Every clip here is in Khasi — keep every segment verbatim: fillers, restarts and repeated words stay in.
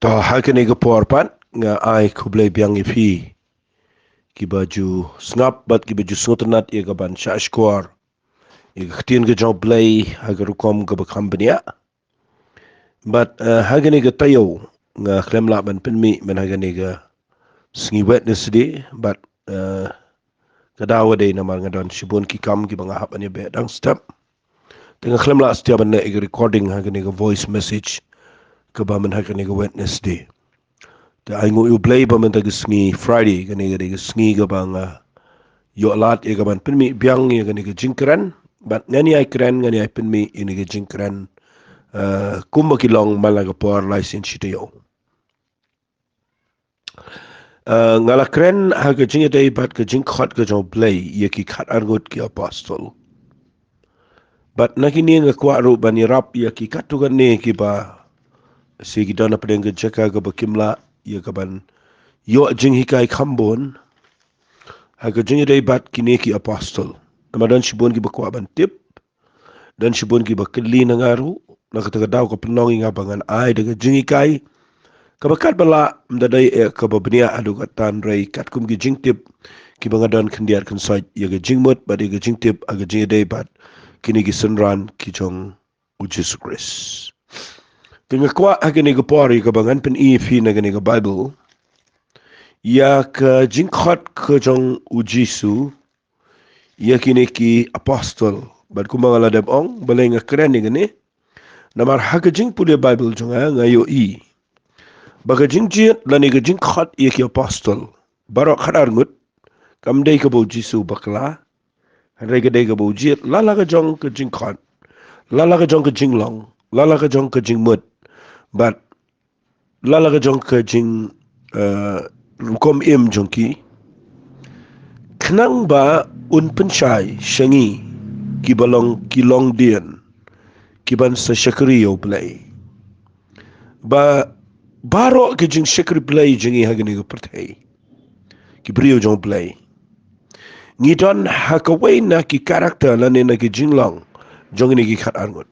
To, ha kane ka por pat nga ai khublei biang ïa phi kiba ju sngap bad kiba ju sngewtynnat ïa ka ban shah shkor ïa ka ktien ka jong U Blei ha ka rukom kaba kham bniah. Bad, eh, ha kane ka taïew nga khlem lah ban pynmih mynta ha kane ka sngi Wednesday bad, eh, ka daw ka dei namar nga don shibun ki kam kiba nga hap ban ïa beh dang step. Te nga khlem lah stia ban leh ïa ka recording ha kane ka voice message kaba mynta ha kane ka Wednesday. Te ai nguh ïa U Blei ba mynta ka sngi Friday kane ka dei ka sngi kaba nga ïoh lad ïa ka ban pynmih biang ïa kane ka jingkren. Bad ngan ïai kren, ngan ïai pynmih ïa kane ka jingkren, eh, kumba ki long man la ka por lai sien shi taïew. Eh, nga la kren ha ka jingïadei bad ka jingkhot ka jong U Blei ïa ki khatar ngut ki apostol. Bad na kine nga kwah ruh ban ïarap ïa ki katto katne kiba shi ki don hapdeng ka jaka kaba kim lah ïa ka ban ïoh jinghikai kham bun ha ka jingïadei bad kine ki apostol. Namar don shibun kiba kwah ban tip, don shibun kiba kylli na nga ruh, na kata ka daw ka pynlong ïa nga ba ngan ai da ka jinghikai kaba katba lah, ym da dei eh kaba bniah haduh katta, hynrei katkum ki jingtip kiba nga don khyndiat khynsoit ïa ka jingmut bad ïa ka jingtip ha ka jingïadei bad kine ki synran ki jong U Jisu Khrist. Te nga kwah ha kane ka por ïa kaba ngan pyni ïa phi na kane ka Baibl ïa ka jingkhot ka jong U Jisu ïa kine ki apostol. Bad kumba nga la dep ong, balei nga kren ïa kane? Namar ha ka jingpule Baibl jong nga, nga ïohi ba ka jingjied lane ka jingkhot ïa ki apostol baroh khatar ngut kam dei kaba U Jisu bakla, hynrei ka dei kaba u jied, la la ka jong ka jingkhot, la la ka jong ka jinglong, la la ka jong ka jingmut, bad la la ka jong ka jing, eh, rukom im jong ki, khnang ba un pynshai sha ngi kiba long ki longdien, ki ban sa shakri ïa U Blei. Ba baroh ki jingshakri Blei jong ngi ha kane ka pyrthei, ki briew jong U Blei, ngi don ha kawei na ki character lane na ki jinglong jong kine ki khatar ngut.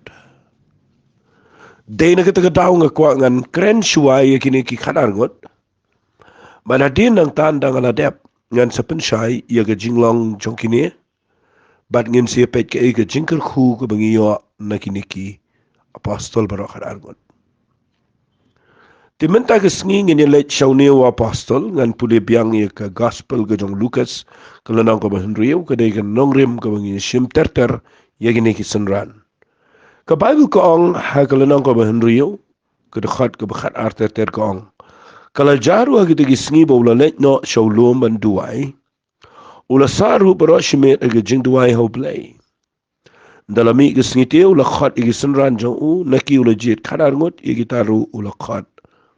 Dei na kata ka daw nga kwah ngan kren shuwa ïa kine ki khatar ngut. Bad hadien nangta ynda nga la dep, ngan sa pynshai ïa ka jinglong jong kine, bad ngin sa peit kaei ka jingkyrkhu kaba ngi ïoh na kine ki apostol baroh khatar ngut. Te mynta ka sngi ngin ïa leit sha une u apostol, ngan pule biang ïa ka gospel ka jong u Lukas, ka lynnong kaba hynriew, ka dei ka nongrim kaba ngi shim ter ter ïa kine ki synran. Ka Baibl ka ong ha ka lynnong kaba hynriew, ka dkhot kaba khatar ter ter ka ong: Ka la jia ruh ha kitei ki sngi ba u la leit noh sha u lum ban duwai, u la sah ruh baroh shimet ha ka jingduwai ha U Blei. Ynda la mih ka sngi te u la khot ïa ki synran jong u, na ki u la jied khatar ngut, ïa kita ruh u la khot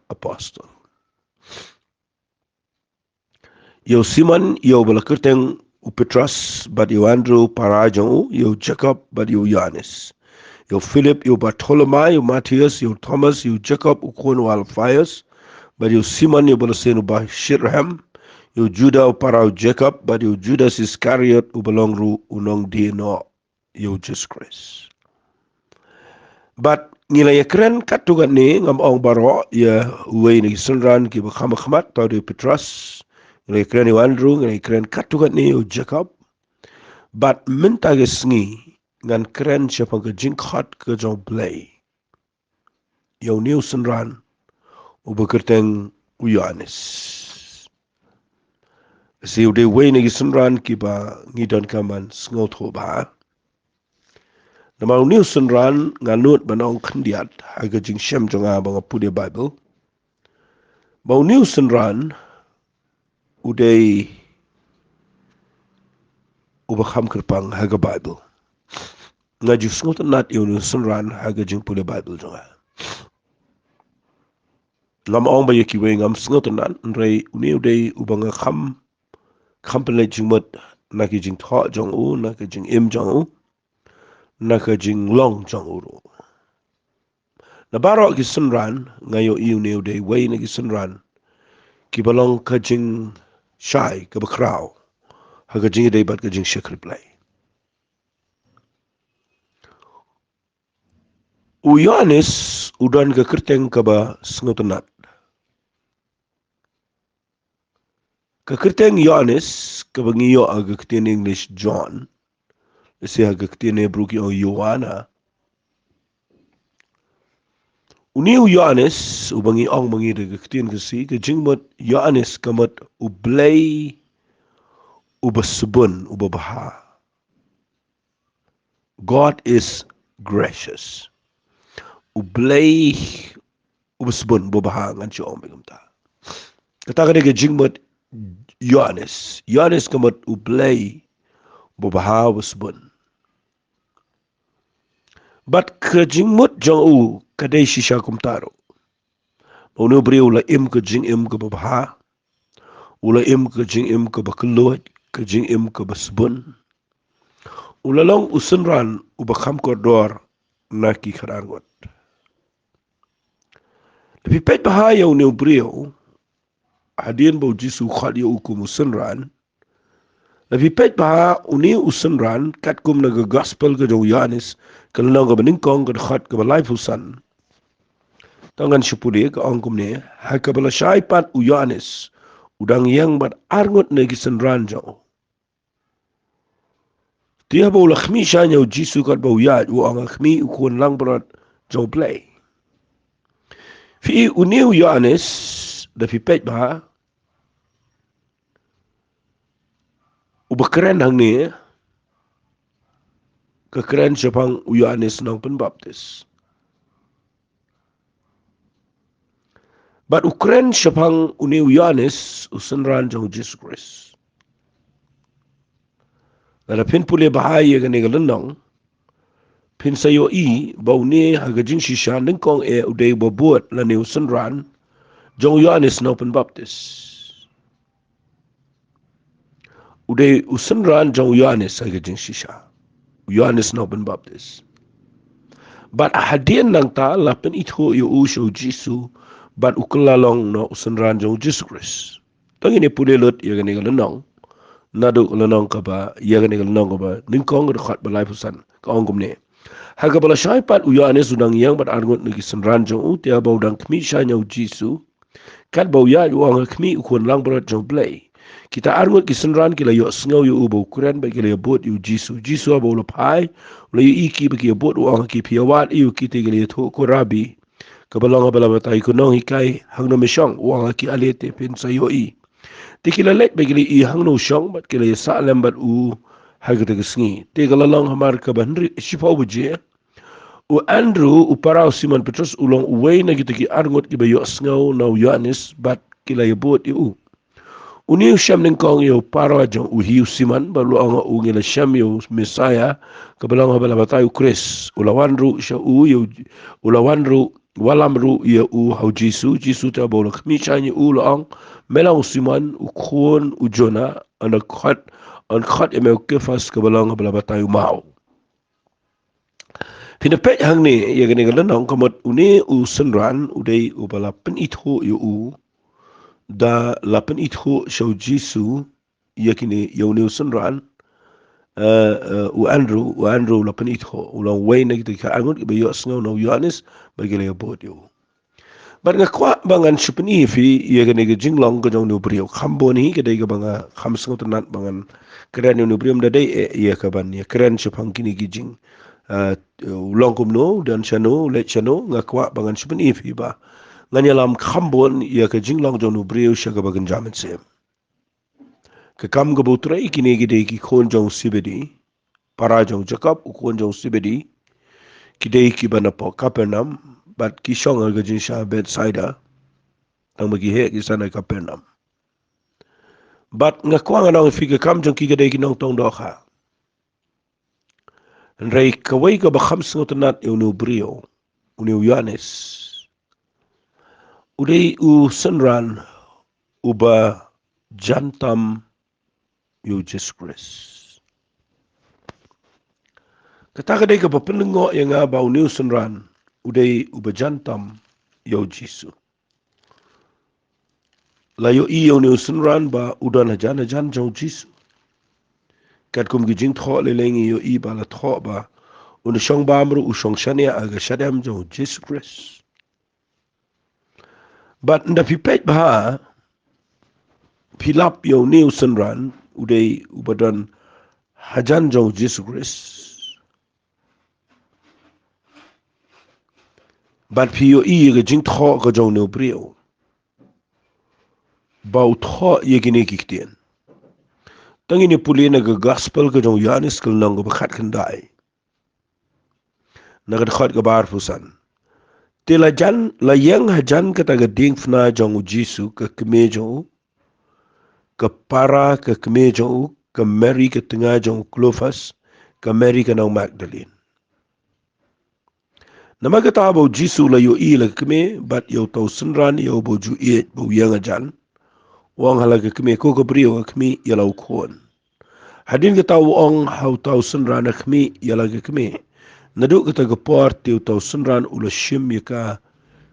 apostol. Ïa u Simon, ïa uba la kyrteng u Petros, bad ïa u Andrew para jong u, ïa u Jakob bad ïa u Ïoannis, ïa u Philip, ïa u Bartholomai, ïa u Mathaios, ïa u Thomas, ïa u Jakob u khun u Alphaios, bad ïa u Simon, ïa uba la sien u Bashitrhem, ïa u Juda u para u Jakob, bad ïa u Judas Iskariot uba long ruh u nongdie noh ïa u Jisu Khrist. Bad ngi la ïa kren katto katne, ngam ong baroh, ïa uwei na ki synran kiba kham khmat, uta u dei u Petros, ngi la ïa kren ïa u Andrew, ngi la ïa kren katto katne ïa u Jakob. Bad mynta ka sngi ngan kren shaphang ka jingkhot ka jong U Blei ïa une u synran uba kyrteng u Ïoannis. Shi u dei uwei na ki synran kiba ngi donkam ban sngewthuh bha. Namar une u synran nga nud ban ong khyndiat ha ka jingshem jong nga ba nga pule Baibl, ba une u synran u dei uba kham kyrpang ha ka Baibl. Nga ju sngewtynnat ïa une u synran ha ka jingpule Baibl jong nga. Ngam ong ba ïa kiwei ngam sngewtynnat, hynrei une u dei uba nga kham, kham pynleit jingmut na ki jingthoh jong u, na ka jingim jong u, na ka jinglong jong u ruh. Na baroh ki synran nga ïohi une u dei uwei na ki synran kiba long ka jingshai kaba khraw ha ka jingïadei bad ka jingshakri Blei. U Ïoannis u don ka kyrteng kaba sngewtynnat. Ka kyrteng Ïoannis, kaba ngi ïoh ha ka ktien English John, lehse ha ka ktien Hebru ki ong Ïoanna. Une u Ïoannis, uba ngi ong ma ngi da ka ktien Khasi, ka jingmut Ïoannis ka mut U Blei uba sbun, uba bha. God is gracious. U Blei uba sbun, uba bha, ngan shu ong beit kumta. Kata ka dei ka jingmut Ïoannis. Ïoannis ka mut U Blei uba bha, uba sbun. Bad ka jingmut jong u ka dei shisha kumta ruh. Ba une u briew u la im ka jingim kaba bha. U la im ka jingim kaba kylluid, ka jingim kaba sbun. U la long u synran uba kham kordor na ki khadar ngut. Lada phi peit bha ïa une u briew, hadien ba U Jisu u khot ïa u kum u synran, lada phi peit bha une u synran, katkum na ka gospel ka jong u Ïoannis, ka lynnong kaba nyngkong, ka dkhot kaba laiphew san. To ngan shu pule, ka ong kumne, ha kaba lashai pat u Ïoannis u dang ïeng bad arngut na ki synran jong u. Te haba u la khmih shane ïa U Jisu katba u ïaid, u ong, "Khmih, u Khun langbrot jong U Blei." Phi i une u Ïoannis, lada phi peit bha, uba kren hangne, ka kren shaphang u Ïoannis Nongpynbaptis. Bad u kren shaphang une u Ïoannis, u synran jong U Jisu Khrist. Lada phin pule bha ïa kane ka lynnong, phin sa ïohi ba une ha ka jingshisha nyngkong eh u dei uba bud lane u synran jong u Ïoannis Nongpynbaptis. U dei u synran jong u Ïoannis ha ka jingshisha. U Ïoannis Nongpynbaptis. Bad hadien nangta la pynithuh ïa u sha U Jisu, bad u kylla long noh u synran jong U Jisu Khrist. To ngin ïa pule lut ïa kane ka lynnong. Naduh ka lynnong kaba, ïa kane ka lynnong kaba nyngkong, ka dkhot ba laiphew san, ka ong kumne. Ha kaba lashai pat u Ïoannis u dang ïeng bad arngut na ki synran jong u, te haba u dang khmih shane ïa U Jisu katba u ïaid, u ong, "Khmih, u Khun langbrot jong U Blei." Kita arngut ki synran ki la ïohsngew ïa u ba u kren bad ki la ïabud ïa U Jisu. U Jisu haba u la phai, u la ïohi kiba ki ïabud, u ong ha ki, "Phi ïawad aïu?" Kita ki la ïathuh, "Ko Rabbi, kaba long ha ba la batai, ko nonghikai, hangno me shong?" U ong ha ki, "Ale te phin sa ïohi." Te ki la leit bad ki la ïohi hangno u shong, bad ki la ïasah lem bad u ha kata ka sngi. Te ka la long hamar kaba hynriew, shiphew baje. U Andrew, u para u Simon Petrus, u long uwei na kita ki arngut kiba ïohsngew na u Ïoannis bad ki la ïabud ïa u. Une u shem nyngkong ïa u para jong u hi u Simon, bad u la ong ha u, "Ngi la shem ïa u Messaïah, kaba long ha ba la batai U Khrist." U la wan ruh sha u ïa u, u la wan ruh, wallam ruh ïa u ha U Jisu. U Jisu te haba u la khmih shane ïa u u la ong, "Me long u Simon, u khun u Jonah, yn khot, yn khot ïa me u Kephas, kaba long ha ba la batai u maw." Phin ïa peit hangne ïa kane ka lynnong, ka mut une u synran u dei uba la pynithuh ïa u, da la pynithuh sha U Jisu ïa kine, ïa une u synran, eh, eh, u Andrew, u Andrew u la pynithuh, u long uwei na kita ki arngut kiba ïohsngew na u Ïoannis, bad ki la ïabud ïa u. Bad nga kwah ba ngan shu pyni ïa phi ïa kane ka jinglong ka jong une u briew. Kham bun hi ka dei kaba nga kham sngewtynnat ba ngan kren ïa une u briew, ym da dei eh ïa kaban ïa kren shaphang kine ki jing, eh, u long kumno, u don shano, u leit shano. Nga kwah ba ngan shu pyni ïa phi ba ngan ïalam kham bun ïa ka jinglong jong une u briew sha kaba kynja mynsiem. Ka Kam Kaba U Trei, kine ki dei ki khun jong u Sebedi, para jong u Jakob, u khun jong u Sebedi. Ki dei kiba napoh Kapernaum, bad ki shong ha ka jingshah Bethsaida. Tang ba ki heh ki san ha Kapernaum. Bad nga kwah ngan ong ïa phi, ka kam jong ki ka dei ki nongtong dohkha. Hynrei kawei kaba kham sngewtynnat ïa une u briew, une u Ïoannis, u dei u synran uba jan tam ïa u Jisu Khrist. Kata ka dei kaba pynlyngngoh ïa nga ba une u synran u dei uba jan tam ïa u Jisu. La ïohi ïa une u synran ba u don hajan hajan jong u Jisu. Katkum ki jingthoh lei lei ngi ïohi ba la thoh ba une u shongbam ruh u shong shaniah ha ka shadem jong u Jisu Khrist. Bad ynda phi peit bha, phi lap ïa une u synran, u dei uba don hajan jong u Jisu Khrist. Bad phi ïohi ïa ka jingthoh ka jong une u briew ba u thoh ïa kine ki ktien. Tang ngin ïa pule na ka gospel ka jong u Ïoannis ka lynnong kaba khatkhyndai, na ka dkhot kaba arphew san. Te la jan, la ïeng hajan kata ka diengphna jong u Jisu, ka kmie jong u, ka para ka kmie jong u, ka Mari ka tnga jong u Klophas, ka Mari ka nong Magdalin. Namar kata ba u Jisu u la ïohi ïa la ka kmie bad ïa uta u synran ïa uba u ju ïeit ba u ïeng hajan, u ong ha la ka kmie, ko ka briew, ha khmih ïa la u khun. Hadien kata u ong ha uta u synran, ha khmih ïa la ka kmie. Naduh kata ka por te uta u synran u la shim ïa ka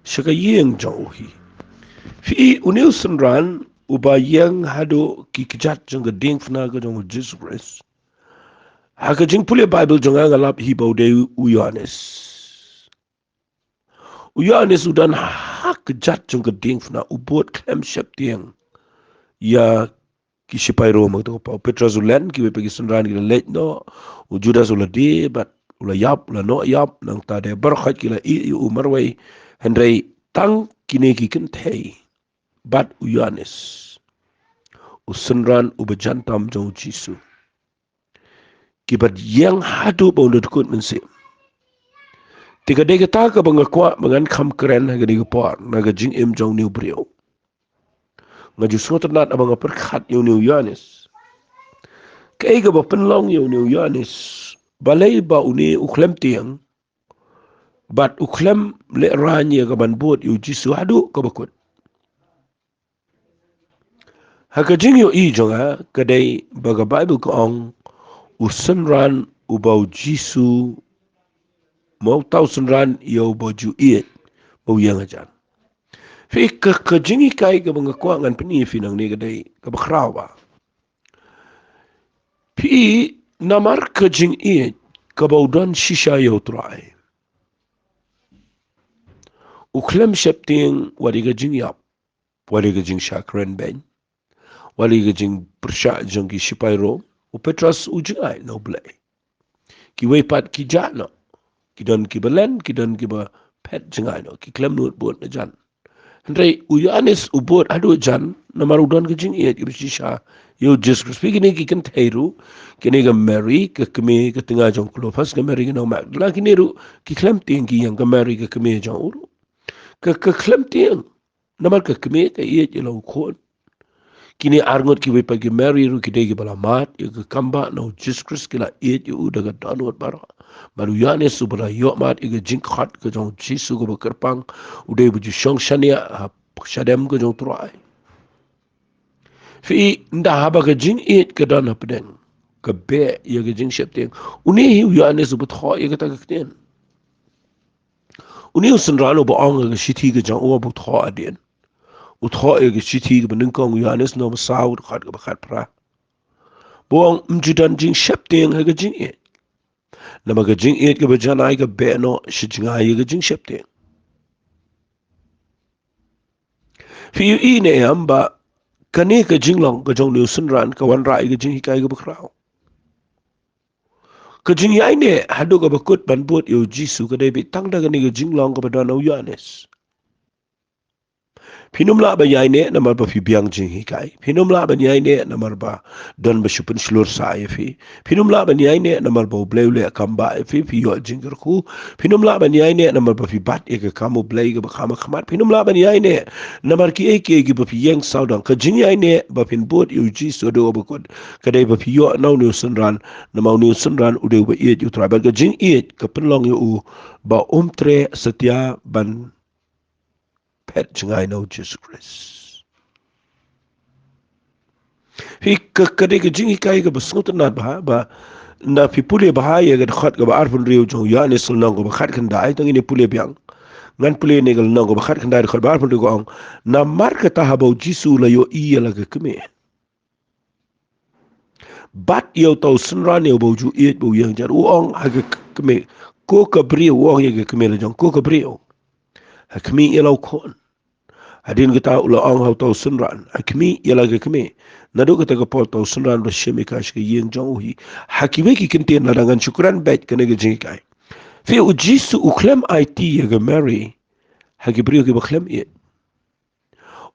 sha ka ïing jong u hi. Phi i, une u synran uba ïeng haduh ki kjat jong ka diengphna ka jong u Jisu Khrist, ha ka jingpule Baibl jong nga, nga lap hi ba u dei u Ïoannis. U Ïoannis u don ha kjat jong ka diengphna, u bud khlem sheptieng ïa ki shipai Rom. Hangto u Petros u len, kiwei pat ki synran ki la leit noh, u Judas u la die bad u la ïap, u la noh ïap, nangta de baroh khoit ki la ïeh ïa u marwei. Hynrei tang kine ki kynthei bad u Ïoannis, u synran uba jan tam jong u Jisu, kiba ïeng haduh ba un da dkut mynsiem. Te ka dei kata kaba nga kwah ba ngan kham kren ha kane ka por na ka jingim jong une u briew. Nga ju sngewtynnat haba nga pyrkhat ïa une u Ïoannis. Kaei kaba pynlong ïa une u Ïoannis? Balei ba une u khlem tieng bad u khlem lehraiñ ïa ka ban bud ïa u Jisu haduh kaba kut? Ha ka jingïohi jong nga, ka dei ba ka Baibl ka ong, u synran uba u Jisu, mo, uta u synran ïa uba u ju ïeit ba u ïeng hajan. Phi, ka, ka jinghikai kaba nga kwah ngan pyni ïa phi nangne ka dei kaba khraw ba, phi, namar ka jingïeit kaba u don shisha ïa u Trai, u khlem sheptieng wat ïa ka jingïap, wat ïa ka jingshah krenbeiñ, wat ïa ka jingpyrshah jong ki shipai Rom. U Petros u jngai na U Blei. Kiwei pat ki jah noh, ki don kiba len, ki don kiba phet jngai noh, ki khlem nud bud na jan. Hynrei u Ïoannis u bud haduh jan namar u don ka jingïeit kaba shisha ïa u Jisu Khrist. Phi, kine ki kynthei ruh, kine ka Mari ka kmie ka tnga jong u Klophas, ka Mari ka nong Magdala, kine ruh ki khlem tieng ki ïeng, ka Mari ka kmie jong u ruh ka, ka khlem tieng. Namar ka kmie ka ïeit ïa la u khun. Kine arngut kiwei pat ki Mari ruh ki dei kiba la mad ïa ka kambah na u Jisu Khrist, ki la ïeit ïa u da ka dohnud baroh. Bad u Ïoannis uba la ïoh mad ïa ka jingkhot ka jong u Jisu kaba kyrpang, u dei uba ju shong shaniah ha shadem ka jong u Trai. Phi, ynda haba ka jingïeit ka don hapdeng, ka beh ïa ka jingsheptieng, une hi u Ïoannis uba thoh ïa kata ka ktien. Une u synran uba ong ha ka shithi ka jong u, uba thoh hadien, u thoh ïa ka shithi kaba nyngkong u Ïoannis, lynnong ba saw, dkhot kaba khatphra, ba u ong, ym ju don jingsheptieng ha ka jingïeit. Namar ka jingïeit kaba janai ka beh noh sha jngai ïa ka jingsheptieng. Phi ïohi ne em ba kane ka jinglong ka jong une u synran ka wanrah ïa ka jinghikai kaba khraw? Ka jingïaineh haduh kaba kut ban bud ïa u Jisu ka dei beit tang da kane ka jinglong kaba don ha u Ïoannis. Phin ym lah ban ïaineh namar ba phi biang jinghikai. Phin ym lah ban ïaineh namar ba don ba shu pynshlur sah ïa phi. Phin ym lah ban ïaineh namar ba U Blei u leh kambah ïa phi, phi ïoh jingkyrkhu. Phin ym lah ban ïaineh namar ba phi bat ïa ka kam U Blei kaba kham ha khmat. Phin ym lah ban ïaineh namar kiei kiei kiba phi ïeng sawdong. Ka jingïaineh ba phin bud ïa u Jisu haduh kaba kut ka dei ba phi ïoh na une u synran, namar une u synran u dei uba ïeit ïa u Trai. Bad ka jingïeit ka pynlong ïa u ba um treh satia ban phet jngai na u Jisu Khrist. Phi, ka, ka dei ka jinghikai kaba sngewtynnat bha, ba ynda phi pule bha ïa ka dkhot kaba arphew hynriew jong u Ïoannis lynnong kaba khatkhyndai, to ngin ïa pule biang. Ngan pule ïa ka lynnong kaba khatkhyndai dkhot ba arphew hynriew, ka ong, namar kata haba u Jisu u la ïohi ïa la ka kmie bad ïa uta u synran ïa uba u ju ïeit ba u ïeng hajan, u ong ha ka k-, kmie, ko ka briew, u ong ïa ka kmie la jong, ko ka briew, ha khmih ïa la u khun. Hadien kata u la ong ha uta u synran, ha khmih ïa la ka kmie. Naduh kata ka por uta u synran u la shim ïa ka sha ka ïing jong u hi. Ha kiwei ki kyntien lada ngan shu kren beit kane ka jinghikai. Phi, u Jisu u khlem aiti ïa ka Mary ha ki briew kiba khlem ïeit.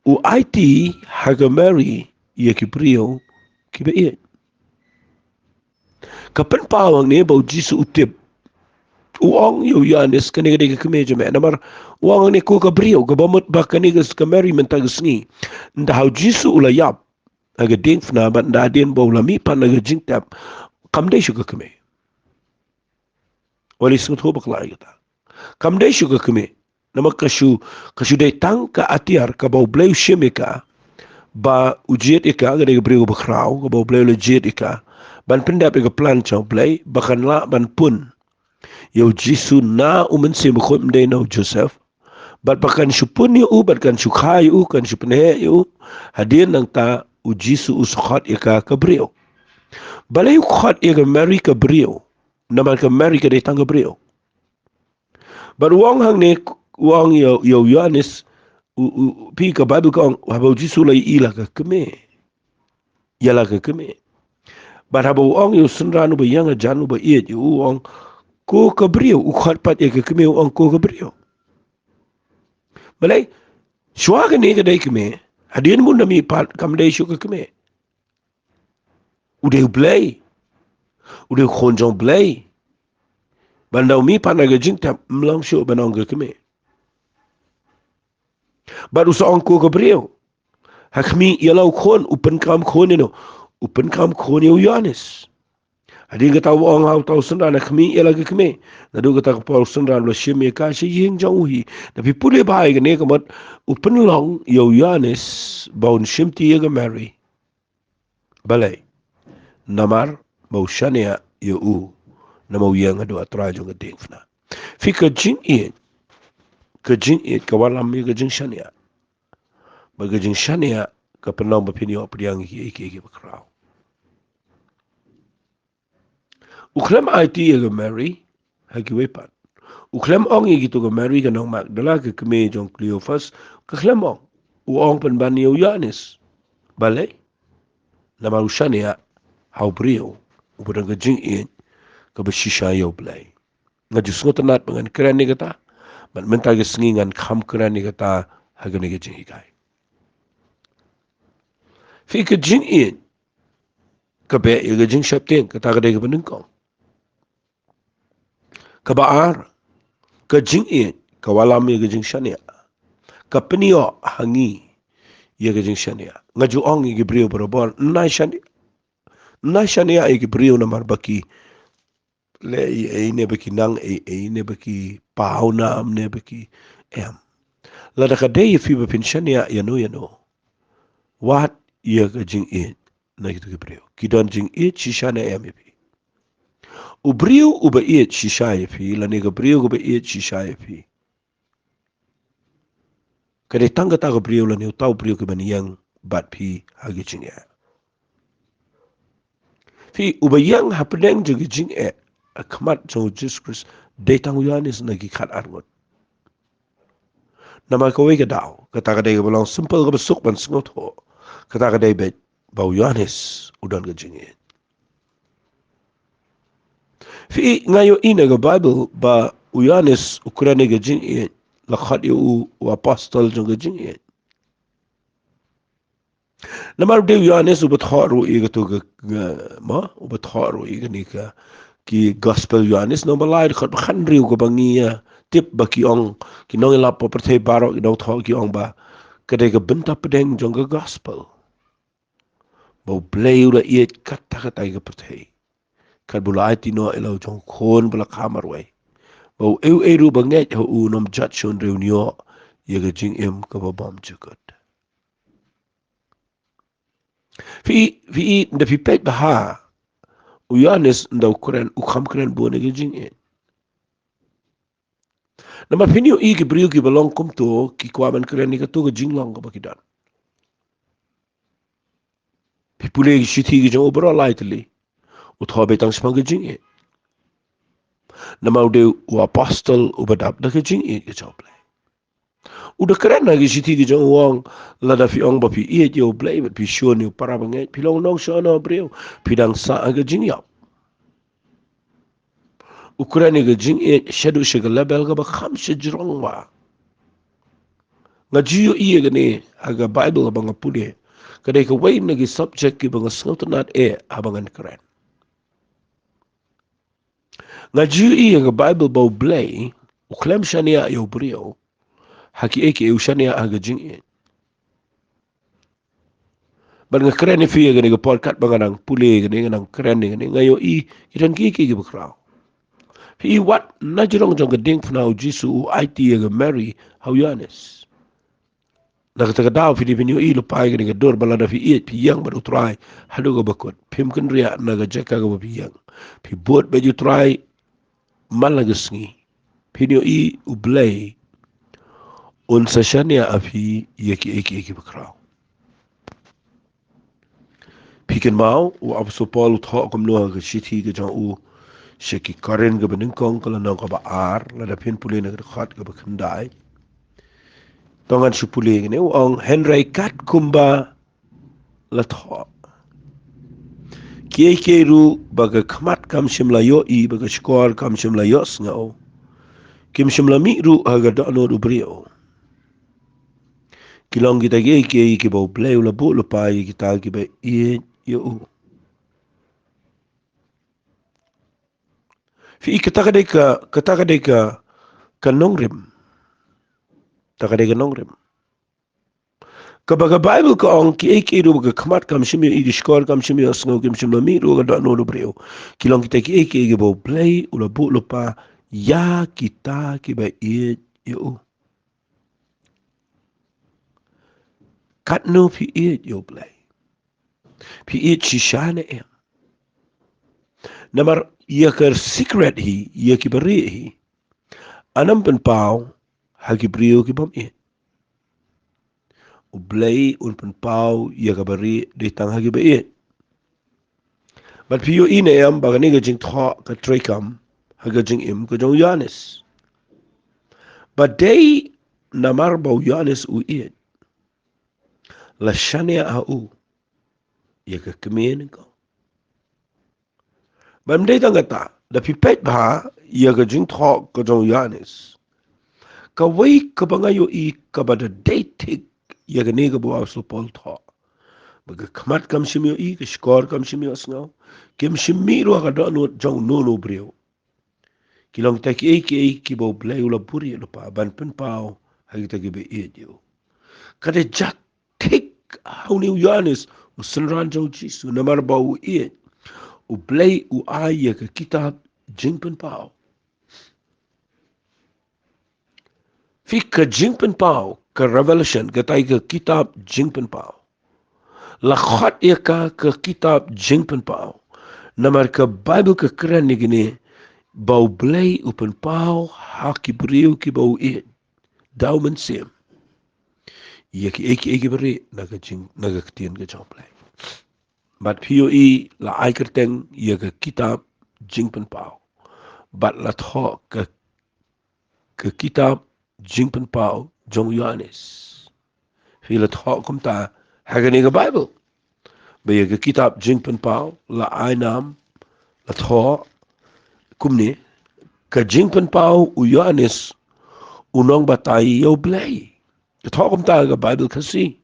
U aiti ha ka Mary ïa ki briew kiba ïeit. Ka pynpaw hangne ba u Jisu u tip. U ong ïa u Ïoannis, kane ka dei ka kmie jong me. Namar u ong hangne ko ka briew, kaba mut ba kane ka, ka Mary mynta ka sngi, ynda ha u Jisu u la ïap ha ka diengphna bad ynda hadien ba u la mihpat na ka jingtep, kam dei shuh ka kmie. Wat lei sngewthuh bakla ïa kata. Kam dei shuh ka kmie. Namar ka shu, ka shu dei tang ka atiar kaba U Blei u shim ïa ka, ba u jied ïa ka, ka dei ka briew kaba khraw, kaba U Blei u la jied ïa ka ban pyndep ïa ka plan jong U Blei, ba kan lah ban pun ïa u Jisu na u Mynsiem Bakhuid, ym dei na u Joseph. Bad ba kan shu pun ïa u, bad kan shu kha ïa u, kan shu pynheh ïa u. Hadien nangta u Jisu u sa khot ïa ka ka briew. Balei u khot ïa ka Mary ka briew? Namar ka Mary ka dei tang ka briew. Bad u ong hangne, u ong ïa, ïa u Ïoannis, u, u, phi, ka Baibl ka ong, haba u Jisu u la ïohi la ka kmie. Ïa la ka kmie. Bad haba u ong ïa u synran uba ïeng hajan uba ïeit, u ong, ko ka briew, u khot pat ïa ka kmie, u ong, ko ka briew. Balei, shuwa kane ka dei kmie, hadien ba un da mihpat kam dei shuh ka kmie. U dei U Blei. U dei u khun jong U Blei. Bad ynda u mihpat na ka jingtep, ym long shuh ban ong ka kmie. Bad u sa ong ko ka briew. Ha khmih ïa la u khun, u pynkham khun ïa no? U pynkham khun ïa u Ïoannis. Hadien kata u ong ha uta u synran, ha khmih ïa la ka kmie. Naduh kata ka por u synran u la shim ïa ka sha ïing jong u hi. Da phi pule bha ïa kane ka mut, u pynlong ïa u Ïoannis ba un shimti ïa ka Mary. Balei? Namar ba u shaniah ïa u, namar u ïeng haduh ha trai jong ka diengphna. Phi, ka jingïeit, ka jingïeit ka wallam ïa ka jingshaniah. Bad ka jingshaniah ka pynlong ba phin ïoh pdiang ïa kiei kiei kiba khraw. U khlem aiti ïa ka Mary ha kiwei pat. U khlem ong ïa kito ka Mary ka nong Magdala, ka kmie jong u Kleophas, ka khlem ong. U ong pynban ïa u Ïoannis. Balei? Namar u shaniah ha u briew uba don ka jingïeit kaba shisha ïa U Blei. Nga ju sngewtynnat ba ngan kren ïa kata, bad mynta ka sngi ngan kham kren ïa kata ha kane ka jinghikai. Phi, ka jingïeit ka beh ïa ka jingsheptieng, kata ka dei kaba nyngkong. Kaba ar, ka jingïeit ka wallam ïa ka jingshaniah. Ka pynïoh ha ngi ïa ka jingshaniah. Nga ju ong ïa ki briew barabor, ym nai shaniah, ym nai shaniah ïa ki briew namar ba ki leh ei ei ne ba ki nang ei ei ne ba ki paw nam ne ba ki, em. Lada ka dei ïa phi ba phin shaniah ïano ïano, wad ïa ka jingïeit na kito ki briew. Ki don jingïeit shisha ne em ïa phi? U briew uba ïeit shisha ïa phi lane ka briew kaba ïeit shisha ïa phi, ka dei tang kata ka briew lane uta u briew kaban ïeng bad phi ha ka jingeh. Phi, uba ïeng hapdeng jong ka jingeh ha khmat jong u Jisu Khrist dei tang u Ïoannis na ki khatar ngut. Namar kawei ka daw, kata ka dei kaba long simple, kaba suk ban sngewthuh. Kata ka dei beit ba u Ïoannis u don ka jingïeit. Phi, nga ïohi na ka Baibl ba u Ïoannis u kren ïa ka jingïeit, la khot ïa u u apostol jong ka jingïeit. Namar u dei u Ïoannis uba thoh ruh ïa kato ka, ka, ma, uba thoh ruh ïa kane ka, ki gospel Ïoannis, namba lai dkhot ba khathynriew, kaba ngi ïa tip ba ki ong, ki nongïalap ba pyrthei baroh, ki nongthoh ki ong ba ka dei ka bynta pdeng jong ka gospel. Ba U Blei u la ïeit katta katta ïa ka pyrthei, katba u la aiti noh ïa la u jong u khun ba la kha marwei, ba uei uei ruh ba ngeit ha u un ym jot shun, hynrei un ïoh ïa ka jingim kaba bymjukut. Phi, phi, da phi peit bha ha u Ïoannis, ynda u kren, u kham kren bun ïa ka jingïeit. Namar phin ïohi ki briew kiba long kumto ki kwah ban kren ïa kato ka jinglong kaba ki don. Phi pule ki shithi ki jong u baroh lai tylli, u thoh beit tang shaphang ka jingïeit. Namar u dei u apostol uba dap da ka jingïeit ka jong U Blei. U da kren ha ki shithi ki jong u, u ong, lada phi ong ba phi ïeit ïa U Blei bad phi shun ïa u para bangeit, phi long nongshun ïa u briew, phi dang sah ha ka jingïap. U kren ïa ka jingïeit shaduh sha ka level kaba kham shajrong bha. Nga ju ïohi ïa kane ha ka Bible ba nga pule. Ka dei kawei na ki subject kiba nga sngewtynnat eh haba ngan kren. Nga ju ïohi ïa ka Bible ba U Blei u khlem shaniah ïa u briew ha kiei kiei, u shaniah ha ka jingïeit. Bad nga kren ïa phi ïa kane ka por katba nga nang pule ïa kane, nga nang kren ïa kane, nga ïohi ki don kiei kiei kiba khraw. Phi i, wat na jrong jong ka diengphna u Jisu u aiti ïa ka Mary ha u Ïoannis. Na kata ka daw phi dei phin ïohi lypa ïa kane ka dur ba lada phi ïeit phi ïeng bad U Trai haduh kaba kut, phim kynriah na ka jaka kaba phi ïeng. Phi bud bad U Trai man la ka sngi, phin ïohi U Blei un sa shaniah ha phi ïa kiei kiei kiba khraw. Phi kynmaw u Apostol Paul u thoh kumno ha ka shithi ka jong u sha ki Korinth kaba nyngkong, ka lynnong kaba ar, lada phin pule na ka dkhot kaba khyndai. To ngan shu pule ïa kane, u ong, hynrei kat kumba la thoh, kiei kiei ruh ba ka khmat kam shym la ïohi, ba ka shkor kam shym la ïohsngew, kim shym la mih ruh ha ka dohnud u briew, ki long kita kiei kiei kiba U Blei u la buh lypa ïa kita kiba ïeit ïa u. Phi i, kata ka dei ka, kata ka dei ka, ka nongrim. Kata ka dei ka nongrim. Kaba ka Bible ka ong, kiei kiei ruh ba ka khmat kam shym ïohi, ki shkor kam shym ïohsngew, kim shym la mih ruh ha ka dohnud u briew, ki long kita kiei kiei kiba U Blei u la buh lypa ïa kita kiba ïeit ïa u. Katno phi ïeit ïa U Blei? Phi ïeit shisha ne em? Namar ïa ka secret hi, ïa kiba rieh hi, un ym pynpaw ha ki briew ki bym ïeit. U Blei un pynpaw ïa kaba rieh dei tang ha kiba ïeit. Bad phi ïohi ne em ba kane ka jingthoh ka treikam ha ka jingim ka jong u Ïoannis? Ba dei namar ba u Ïoannis u ïeit, la shaniah ha u ïa ka kmie nyngkong. Bad ym dei tang kata, da phi peit bha ïa ka jingthoh ka jong u Ïoannis, kawei kaba nga ïohi kaba da dei thik ïa kane kaba u Apostol Paul u thoh, ba ka khmat kam shym ïohi, ka shkor kam shym ïohsngew, kim shym mih ruh ha ka dohnud jong uno uno u briew, ki long kita kiei kiei kiba U Blei u la buh lypa ban pynpaw ha kita kiba ïeit ïa u. Ka dei jait thik ha une u Ïoannis, u synran jong u Jisu, namar ba u ïeit, U Blei u ai ïa ka kitab Jingpynpaw. Phi, ka Jingpynpaw, ka Revelation, katai ka kitab Jingpynpaw, la khot ïa ka ka kitab Jingpynpaw, namar ka Bible ka kren ïa kine, ba U Blei u pynpaw ha ki briew kiba u ïeit, da u Mynsiem, ïa kiei kiei kiba rieh na ka jing, na ka ktien ka jong U Blei. Bad phi ïohi, la ai kyrteng ïa ka kitab Jingpynpaw, bad la thoh ka, ka kitab Jingpynpaw jong u Ïoannis. Phi, la thoh kumta ha kane ka Bible, ba ïa ka kitab Jingpynpaw la ai nam, la thoh kumne: ka Jingpynpaw, u Ïoannis u nongbatai ïa U Blei. Ka thoh kumta ha ka Bible Khasi.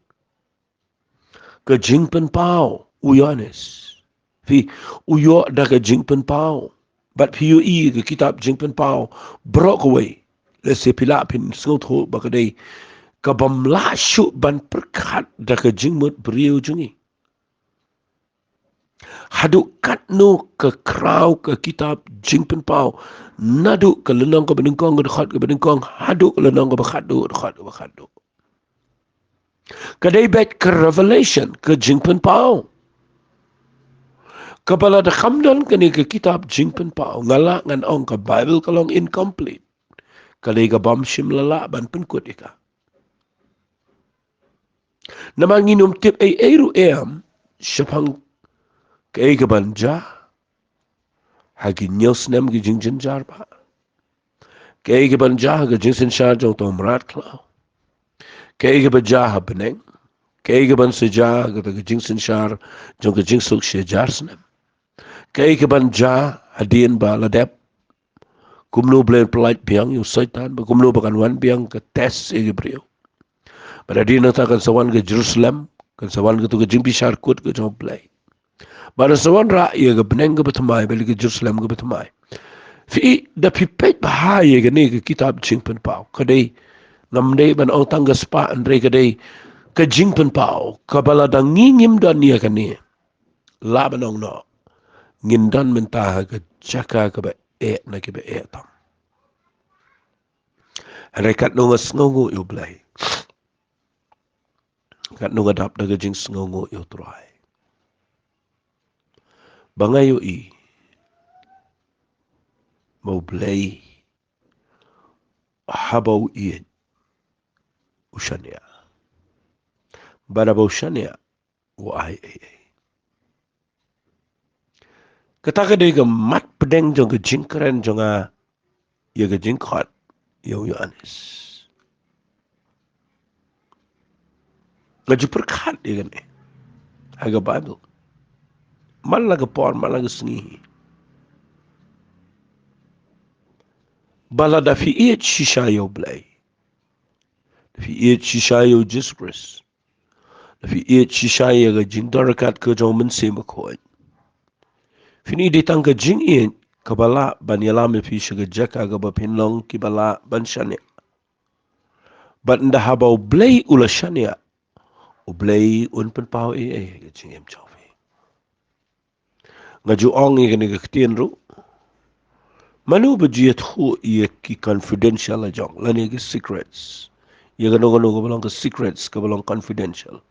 Ka Jingpynpaw, u Ïoannis, phi, u ïoh da ka Jingpynpaw. Bad phi ïohi ka kitab Jingpynpaw, baroh kawei, lehse phi lah phin sngewthuh ba ka dei kabym lah shuh ban pyrkhat da ka jingmut briew jong ngi. Haduh katno ka khraw ka kitab Jingpynpaw, naduh ka lynnong kaba nyngkong, ka dkhot kaba nyngkong, haduh ka lynnong kaba khatduh, dkhot kaba khatduh. Ka dei beit ka Revelation, ka Jingpynpaw. Kaba lada kam don kane ka kitab Jingpynpaw, nga lah ngan ong ka Bible ka long incomplete. Ka dei kabym shym la lah ban pynkut ïa ka. Namar ngin ym tip ei ei ruh em shaphang kaei kaban jia ha ki hynñiew snem ki jingjynjar ba, kaei kaban jia ha ka jingsynshar jong uta u mrad khlaw, Kaei kaban jia ha bneng? Kaei kaban sa jia ha kata ka jingsynshar jong ka jingsuk shi hajar snem? Kaei kaban jia hadien ba la dep? Kumno Blei un pyllait biang ïa u Soitan, bad kumno ba kan wan biang ka test ïa ki briew? Bad hadien nangta kan sa wan ka Jerusalem, kan sa wan kato ka jingbishar kut ka jong U Blei. Bad kan sa wanrah ïa ka bneng kaba thymmai, bad ïa ka Jerusalem kaba thymmai. Phi, da phi peit bha ïa kane ka kitab Jingpynpaw, ka dei, ngam dei ban ong tang ka spah, hynrei ka dei ka jingpynpaw kaba lada ngi ngim don ïa kane, lah ban ong noh, ngin don mynta ha ka jaka kaba eh na kiba eh tam. Hynrei katno nga sngewnguh ïa U Blei, katno nga dap da ka jingsngewnguh ïa U Trai, ba nga ïohi ba U Blei, haba u ïeit, u shaniah. Bad haba u shaniah, u ai ei ei. Kata ka dei ka mat pdeng jong ka jingkren jong nga ïa ka jingkhot ïa u Ïoannis. Nga ju pyrkhat ïa kane ha ka Baibl man la ka por, man la ka sngi, ba lada phi ïeit shisha ïa U Blei, phi ïeit shisha ïa u Jisu Khrist, phi ïeit shisha ïa ka jingdon ryngkat ka jong U Mynsiem Bakhuid, phin ïohi dei tang ka jingïeit kaba lah ban ïalam ïa phi sha ka jaka kaba phin long kiba lah ban shaniah. Bad ynda haba U Blei u la shaniah, U Blei un pynpaw ei ei ha ka jingim jong phi. Nga ju ong ïa kane ka ktien ruh, mano ba ju ïathuh ïa ki confidential la jong, lane ki secrets, ïa kano kano kaba long ka secrets kaba long confidential,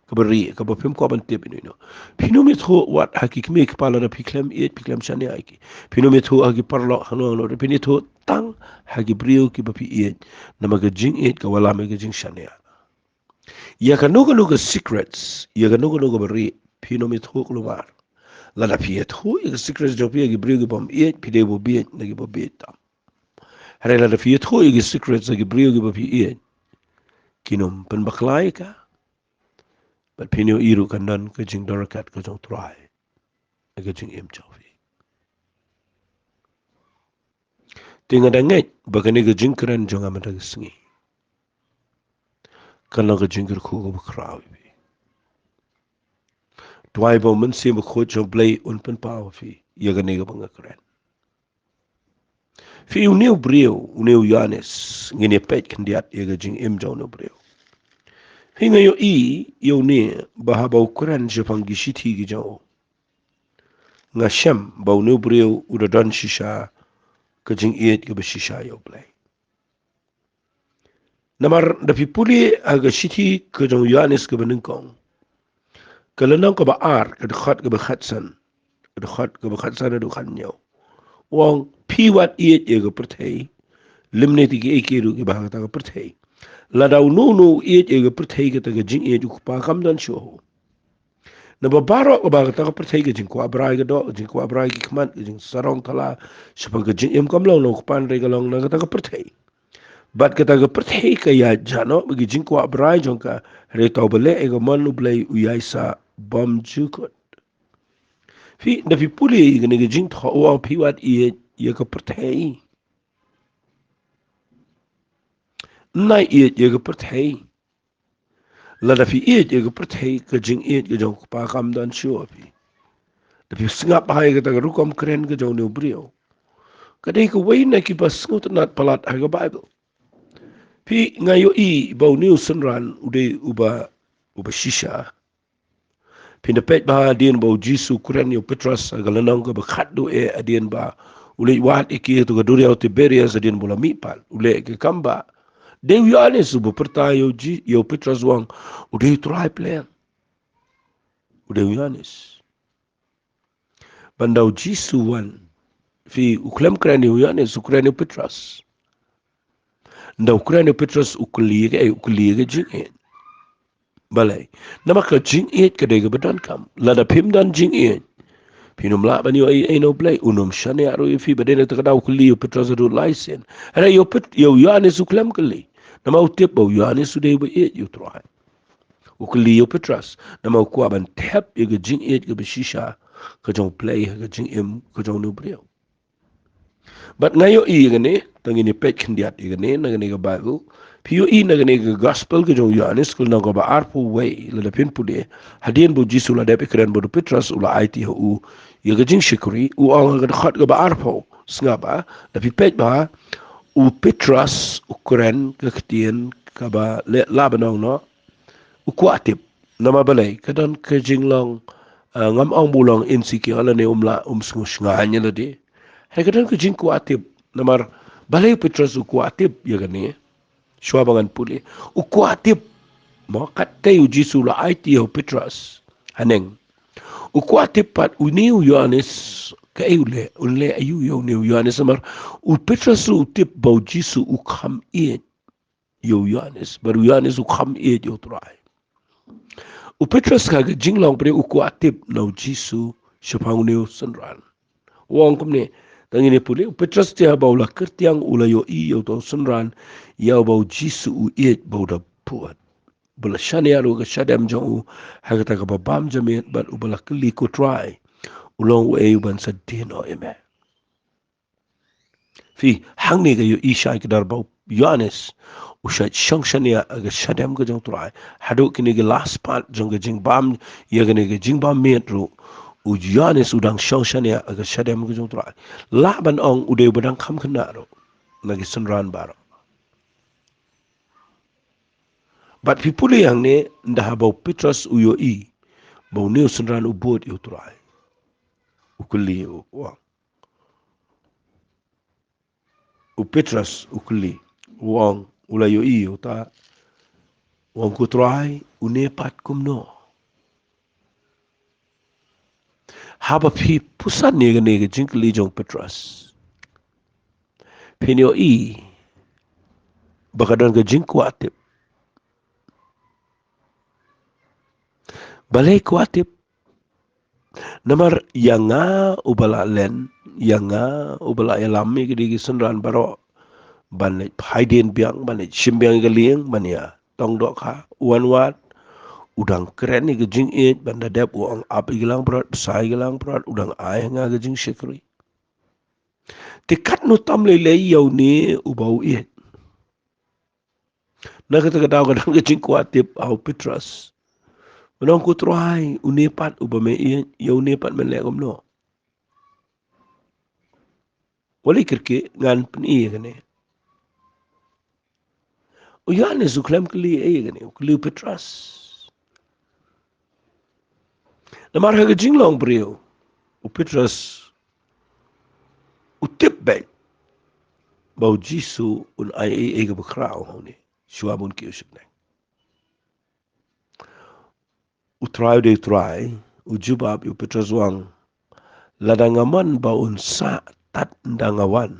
kaba rieh, kaba phim kwah ban tip ïano ïano, phin ym ïathuh wat ha ki kmie ki kpa lada phi khlem ïeit, phi khlem shaniah ïa ki. Phin ym ïathuh ha ki paralok hangno hangno, phin ïathuh tang ha ki briew kiba phi ïeit, namar ka jingïeit ka wallam ïa ka jingshaniah. Ïa kano kano ka secrets, ïa kano kano kaba rieh, phin ym ïathuh kulmar. Lada phi ïathuh ïa ka secrets jong phi ha ki briew ki bym ïeit, phi dei ba bieit na ki ba bieit tam. Hynrei lada phi ïathuh ïa ka secrets ha ki briew ki ba phi ïeit, kin ym pynbakla ïa ka. Bad phin ïohi ruh kan don ka jingdon ryngkat ka jong U Trai ha ka jingim jong phi. Te nga da ngeit ba kane ka jingkren jong nga mynta ka sngi kan long ka jingkyrkhu kaba khraw ïa phi. Duwai ba U Mynsiem Bakhuid jong U Blei un pynpaw ïa phi ïa kane kaba nga kren. Phi, une u briew, une u Ïoannis, ngin ïa peit khyndiat ïa ka jingim jong une u briew. Phi, nga ïohi ïa une ba haba u kren shaphang ki shithi ki jong u, nga shem ba une u briew u da don shisha ka jingïeit kaba shisha ïa U Blei. Namar da phi pule ha ka shithi ka jong u Ïoannis kaba nyngkong, ka lynnong kaba ar, ka dkhot kaba khatsan, ka dkhot kaba khatsan haduh khathynñiew, u ong, phi wat ïeit ïa ka pyrthei, lymne te kiei kiei ruh kiba ha kata ka pyrthei. Lada uno uno u ïeit ïa ka pyrthei, kata ka jingïeit u Kpa kam don shuh. Naba baroh kaba ha kata ka pyrthei, ka jingkwah brai ka doh, ka jingkwah brai ki khmat, ka jingsarong thala shaphang ka jingim kam long na u Kpa, hynrei ka long na kata ka pyrthei. Bad kata ka pyrthei ka ïaid noh bad ki jingkwah brai jong ka, hynrei uta uba leh ïa ka mon U Blei u ïaisah bymjukut. Phi, da phi pule ïa kane ka jingthoh, u ong phi wat ïeit ïa ka pyrthei. Ym nang ïeit ïa ka pyrthei. Lada phi ïeit ïa ka pyrthei, ka jingïeit ka jong u Kpa kam don shuh ha phi. Da phi sngap ha kata ka rukom kren ka jong une u briew, ka dei kawei na kiba sngewtynnad palat ha ka Baibl. Phi, nga ïohi ba une u synran u dei uba, uba shisha. Phin da peit bha hadien ba u Jisu u kren ïa u Petros ha ka lynnong kaba khatduh eh, hadien ba u leit wad ïa ki ha kato ka duriaw Tiberias, hadien ba u la mihpat, u leh ïa ki kam ba dei u Ïoannis uba pyrta ïa u Ji-, ïa u Petros, u ong, u dei u Trai Blei. U dei u Ïoannis. Bad ynda u Jisu u wan, phi, u khlem kren ïa u Ïoannis, u kren ïa u Petros. Ynda u kren ïa u Petros, u kylli ïa kaei? U kylli ïa ka jingïeit. Balei? Namar ka jingïeit ka dei kaba donkam. Lada phim don jingïeit, phin ym lah ban ïoh ei ei na U Blei, un ym shaniah ruh ïa phi. Bad dei na kata ka daw u kylli ïa u Petros haduh lai sien. Hynrei ïa u Pet-, ïa u Ïoannis u khlem kylli. Namar u tip ba u Ïoannis u dei ba ïeit ïa u Trai. U kylli ïa u Petros, namar u kwah ban thep ïa ka jingïeit kaba shisha ka jong U Blei ha ka jingim ka jong u briew. Bad nga ïohi ïa kane, tang ngin ïa peit khyndiat ïa kane na kane ka Baibl. Phi ïohi na kane ka Gospel ka jong u Ïoannis, ka lynnong kaba arphew wei, lada phin pule, hadien ba u Jisu u la dep ïakren bad u Petros, u la aiti ha u ïa ka jingshakri, u ong ha ka dkhot kaba arphew, sngap bha, lada phi peit bha, u Petros u kren ka ktien kaba leh lah ban ong noh, u kwah tip. Namar balei, ka don ka jinglong, ah, ngam ong ba u long insecure lane um lah, um sngew shngaiñ ïa lade. Hynrei ka don ka jingkwah tip. Namar balei u Petros u kwah tip ïa kane? Shuwa ba ngan pule, u kwah tip. Mo, katta u Jisu u la aiti ïa u Petros haneng. U kwah tip pat une u Ïoannis, kaei u leh, un leh aïu ïa une u Ïoannis, namar u Petros u tip ba u Jisu u kham ïeit ïa u Ïoannis, bad u Ïoannis u kham ïeit ïa u Trai. U Petros ha ka jinglong briew u kwah tip na u Jisu shaphang une u synran. U ong kumne, tang ngin ïa pule, u Petros te haba u la kyrtiang u la ïohi ïa uta u synran, ïa uba u Jisu u ïeit ba u da bud, ba la shaniah ruh ka shadem jong u ha kata kaba bam jamein, bad uba la kylli, ko Trai, u long uei uban sa die noh ïa me? Phi, hangne ka ïohi shai kdar ba u Ïoannis u shait shong shaniah ha ka shadem ka jong u Trai. Haduh kine ki last part jong ka jingbam, ïa kane ka jingbam miet ruh, u Ïoannis u dang shong shaniah ha ka shadem ka jong u Trai. Lah ban ong u dei uba dang kham khynnah ruh na ki synran baroh. Bad phi pule hangne, ynda haba u Petros u ïohi ba une u synran u bud ïa u Trai, u kylli, u ong, u Petros u kylli, u ong, u la ïohi ïa uta, u ong, ko Trai, une pat kumno? Haba phi pyrshang ïa kane ka jingkylli jong u Petros, phin ïohi ba ka don ka jingkwah tip. Balei kwah tip? Namar ïa nga uba la len, ïa nga uba la ïalam ïa kine ki synran baroh ban leit phai dien biang, ban leit shim biang ïa ka lieng, ban ïa tong dohkha, u wan wad, u dang kren ïa ka jingïeit, ban da dep u ong ap ïa ki langbrot, bsa ïa ki langbrot, u dang ai ha nga ka jingshakri. Te katno tam lei lei ïa une uba u ïeit. Na kata ka daw ka don ka jingkwah tip ha u Petros. Ban ong, ko Trai, une pat uba me ïeit, ïa une pat men leh kumno? Wat leit kyrkieh, ngan pyni ïa kane. U Ïoannis u khlem kylli ei ïa kane, u kylli u Petros. Namar ha ka jinglong briew, u Petros u tip beit ba u Jisu un ai ei ei kaba khraw ha une shuwa ba un kiew shakneng. U Trai u dei u Trai, u jubab ïa u Petros, u ong, lada nga mon ba un sah tad ynda nga wan,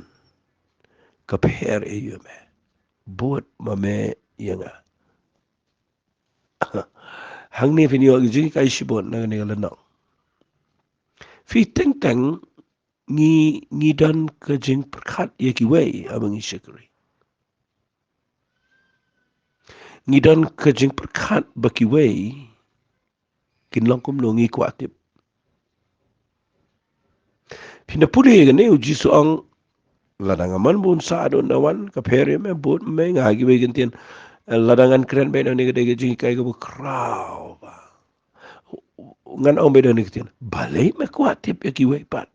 ka pher aïu ïa me? Bud ma me ïa nga. Hangne phin ïoh ka jinghikai shibun na kane ka lynnong. Phi, teng teng ngi, ngi don ka jingpyrkhat ïa kiwei haba ngi shakri. Ngi don ka jingpyrkhat ba kiwei kin long kumno, ngi kwah tip. Phin da pule ïa kane, u Jisu u ong, lada nga mon ba un sah tad ynda nga wan, ka pher ïa me, bud ma me ïa nga. Ha kiwei ki ktien, lada ngan kren beit, na kane ka dei ka jinghikai kaba khraw bha. Ngan ong beit na kane ka ktien, balei me kwah tip ïa kiwei pat?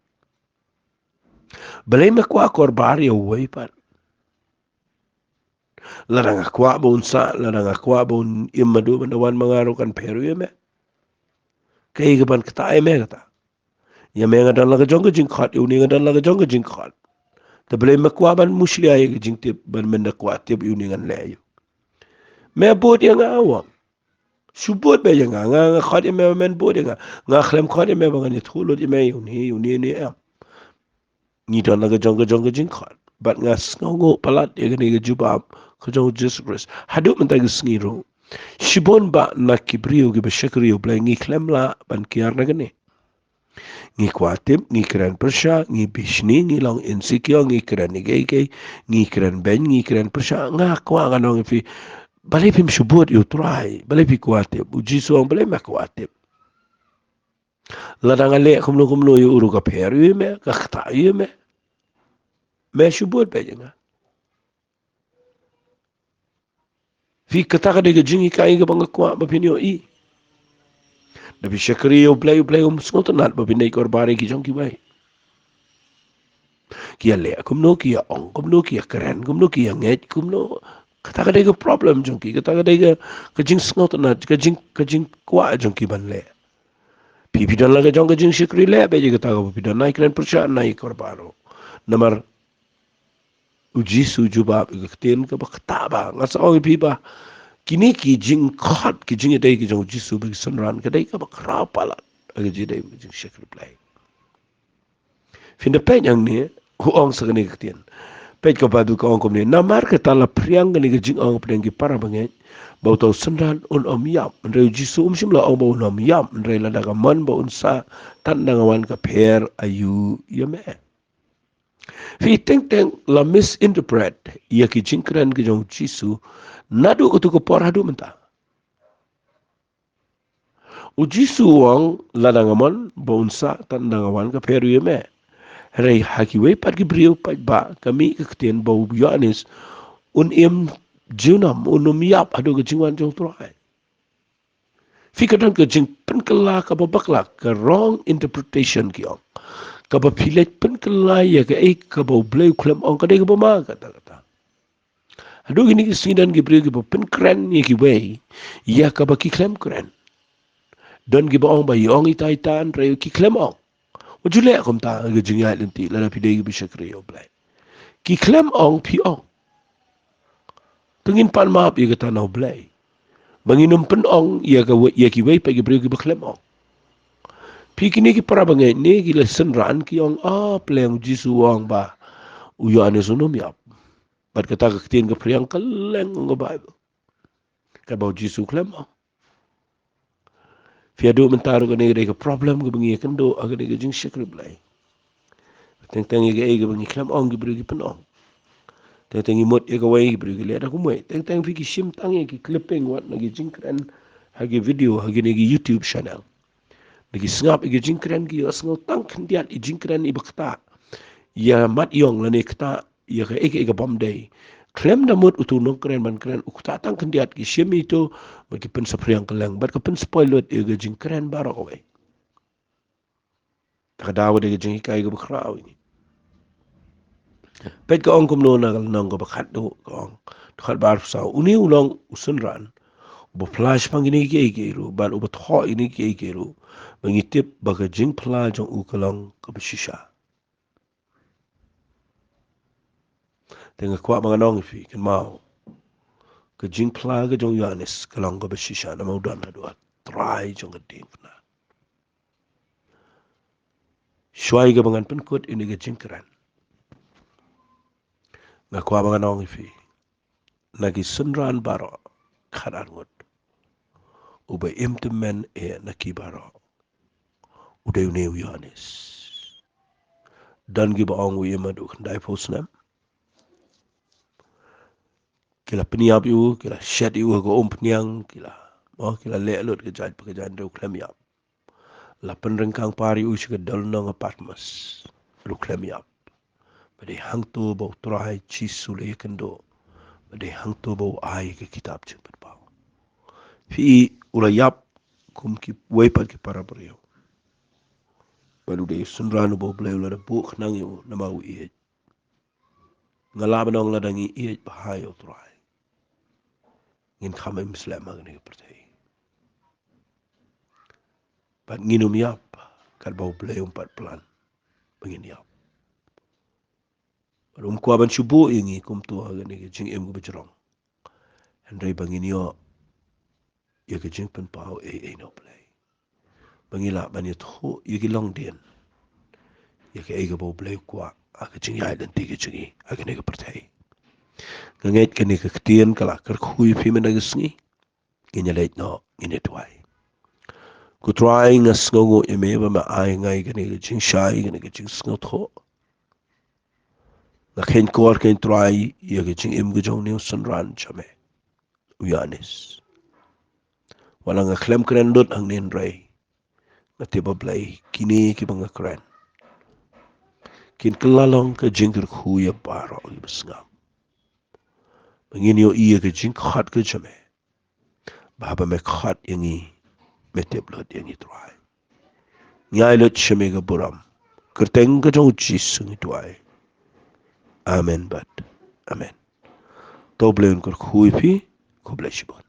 Balei me kwah kyrpad ïa uwei pat? Lada nga kwah ba un sah, lada nga kwah ba un im haduh ban da wan ma nga ruh, kan pher ruh ïa me. Kaei kaban ktah ïa me kata? Ïa me nga don la ka jong ka jingkhot, ïa une nga don la ka jong ka jingkhot. Te balei me kwah ban mushlia ïa ka jingtip, ban men da kwah tip ïa une ngan leh aïu? Me bud ïa nga, u ong. Shu bud beit ïa nga, nga, nga khot ïa me ba men bud ïa nga. Nga khlem khot ïa me ba ngan ïathuh lut ïa me ïa une, ïa une, ïa une, em. Ngi don la ka jong ka jong ka jingkhot. Bad nga sngewnguh palat ïa kane ka jubab ka jong u Jisu Khrist. Haduh mynta ka sngi ruh, shibun bah na ki briew kiba shakri ïa u Blei ngi khlem lah ban kiar na kane. Ngi kwah tip, ngi kren pyrshah, ngi bishni, ngi long insecure, ngi kren ïa kiei kiei, ngi kren beiñ, ngi kren pyrshah. Nga kwah ngan ong ïa phi, balei phim shu bud ïa U Trai? Balei phi kwah tip? U Jisu u ong, balei me kwah tip? Lada nga leh kumno kumno ïa u ruh ka pher ïa me, ka ktah ïa me. Me shu bud beit ïa nga. Phi, kata ka dei ka jinghikai kaba nga kwah ba phin ïohi. Da phi shakri ïa U Blei, U Blei um sngewtynnat ba phin dei korbar ïa ki jong kiwei. Ki ïa leh kumno, ki ïa ong kumno, ki ïa kren kumno, ki ïa ngeit kumno. Kata ka dei ka problem jong ki, kata ka dei ka, ka jingsngewtynnat, ka jing, ka jingkwah jong ki ban leh. Phi, phi don la ka jong ka jingshakri, leh beit ïa kata kaba phi don, nai kren pyrshah, nai korbar ruh. Namar U Jisu u jubab ïa ka ktien kaba ktah ba nga sa ong ïa phi ba kine ki jingkhot, ki jingïadei ki jong U Jisu bad ki synran ka dei kaba khraw palat ha ka jingïadei bad ka jingshakri Blei. Phin da peit hangne, u ong sa kane ka ktien. Peit, ka Baibl ka ong kumne: Namar kata la phriang kane ka jingong hapdeng ki para bangeit, ba uta u synran un ym ïap. Hynrei U Jisu um shym la ong ba un ym ïap, hynrei lada ka mon ba un sah tang da nga wan, ka pher aïu ïa me? Phi, teng teng la misinterpret ïa ki jingkren ki jong U Jisu naduh kato ka por haduh mynta. U Jisu u ong, lada nga mon ba un sah tang da nga wan, ka pher aïu ïa me? Hynrei ha kiwei pat ki briew pat ba ka mih ka ktien ba u Ïoannis un im junom, un ym ïap haduh ka jingwan jong U Trai. Phi, ka don ka jingpynkylla kaba bakla, ka wrong interpretation ki ong. Kaba phi leit pynkylla ïa kaei kaba U Blei u khlem ong, ka dei kaba ma kata kata. Haduh kine ki sngi don ki briew kiba pynkren ïa kiwei ïa kaba ki khlem kren. Don kiba ong ba ïa ong ita ita, hynrei ki khlem ong. Wat ju leh kumta ha ka jingïaid lynti, lada phi dei kiba shakri ïa U Blei. Ki khlem ong, phi ong. Te ngin pan map ïa kata na U Blei, ba ngin ym pynong ïa ka, ïa kiwei pat ki briew kiba khlem ong. Phi, kine ki para bangeit ne ki la synran, ki ong, ah, pleng, U Jisu u ong ba u Ïoannis un ym ïap. Bad kata ka ktien ka phriang kylleng ong ka Baibl. Kaba U Jisu u khlem ong. Phi, haduh mynta ruh kane ka dei ka problem kaba ngi ïakynduh ha kane ka jingshakri Blei. Teng teng ïa kaei kaba ngi khlem ong, ki briew ki pynong. Teng teng ngi mut ïa kawei, ki briew ki leh da kumwei. Teng teng, phi, ki shim tang ïa ki clipping wat na ki jingkren ha ki video ha kine ki YouTube channel. Da ki sngap ïa ki jingkren, ki ïohsngew tang khyndiat ïa ki jingkren iba ktah, ïa mat ïong lane ktah ïa kaei kaei kaba ym dei. Khlem da mut uto u nongkren ban kren, u ktah tang khyndiat, ki shim ïa ito bad ki pynsaphriang kylleng, bad ka pynspoil lut ïa ka jingkren baroh kawei. Te ka daw ka dei ka jinghikai kaba khraw ïa ngi. Peit, ka ong kumno na ka lynnong kaba khatduh, ka ong, dkhot ba arphew saw: Une u long u synran uba phla shaphang kine kiei kiei ruh, bad uba thoh ïa kine kiei kiei ruh, ba ngi tip ba ka jingphla jong u ka long kaba shisha. Te nga kwah ba ngan ong ïa phi, kynmaw, ka jingphla ka jong u Ïoannis ka long kaba shisha, namar u don haduh ha trai jong ka diengphna. Shuwa ïa kaba ngan pynkut ïa kane ka jingkren, nga kwah ba ngan ong ïa phi, na ki synran baroh khatar ngut, uba im tymmen eh na ki baroh u dei une u Ïoannis. Don kiba ong u im haduh khyndaiphew snem. Ki la pynïap ïa u, ki la shet ïa u ha ka umphniang, ki la, mo, ki la leh lut ka jait pa ka jait, hynrei u khlem ïap. La pynryngkang par ïa u sha ka dewlynnong ha Patmos, hynrei u khlem ïap. Ba dei hangto ba u Trai Jisu u la ïakynduh, ba dei hangto ba u ai ka kitab jingpynpaw. Phi, u la ïap kum kiwei pat ki para briew. Bad u dei u synran uba U Blei u la da buh khnang ïa u namar u ïeit. Nga lah ban ong, lada ngi ïeit bha ïa u Trai, ngin kham im slem ha kane ka pyrthei. Bad ngin ym ïap katba U Blei um pat plan ba ngin ïap. Bad um kwah ban shu buh ïa ngi kumto ha kane ka jingim kaba jrong, hynrei ba ngin ïoh ïa ka jingpynpaw eiei na U Blei, ba ngi lah ban ïathuh ïa ki longdien ïa kaei kaba U Blei u kwah ha ka jingïaid lynti ka jong ngi ha kane ka pyrthei. Nga ngeit kane ka ktien ka la kyrkhu ïa phi mynta ka sngi. Ngin ïa leit noh, ngin ïa duwai. Ko Trai, nga sngewnguh ïa me ba me ai ïa nga ïa kane ka jingshai, kane ka jingsngewthuh. Nga kheiñ kor, kheiñ Trai, ïa ka jingim ka jong une u synran jong me, u Ïanis. Wat la nga khlem kren lut hangne hynrei nga tip, A Blei, kine kiba nga kren kin kylla long ka jingkyrkhu ïa baroh kiba sngap. Ba ngin ïohi ïa ka jingkhot ka jong me, ba haba me khot ïa ngi, me tip lut ïa ngi, Trai. Ngi ai lut sha me ka burom. Kyrteng ka jong u Jisu ngi duwai. Amen bad amen. To U Blei un kyrkhu ïa phi. Khublei shibun.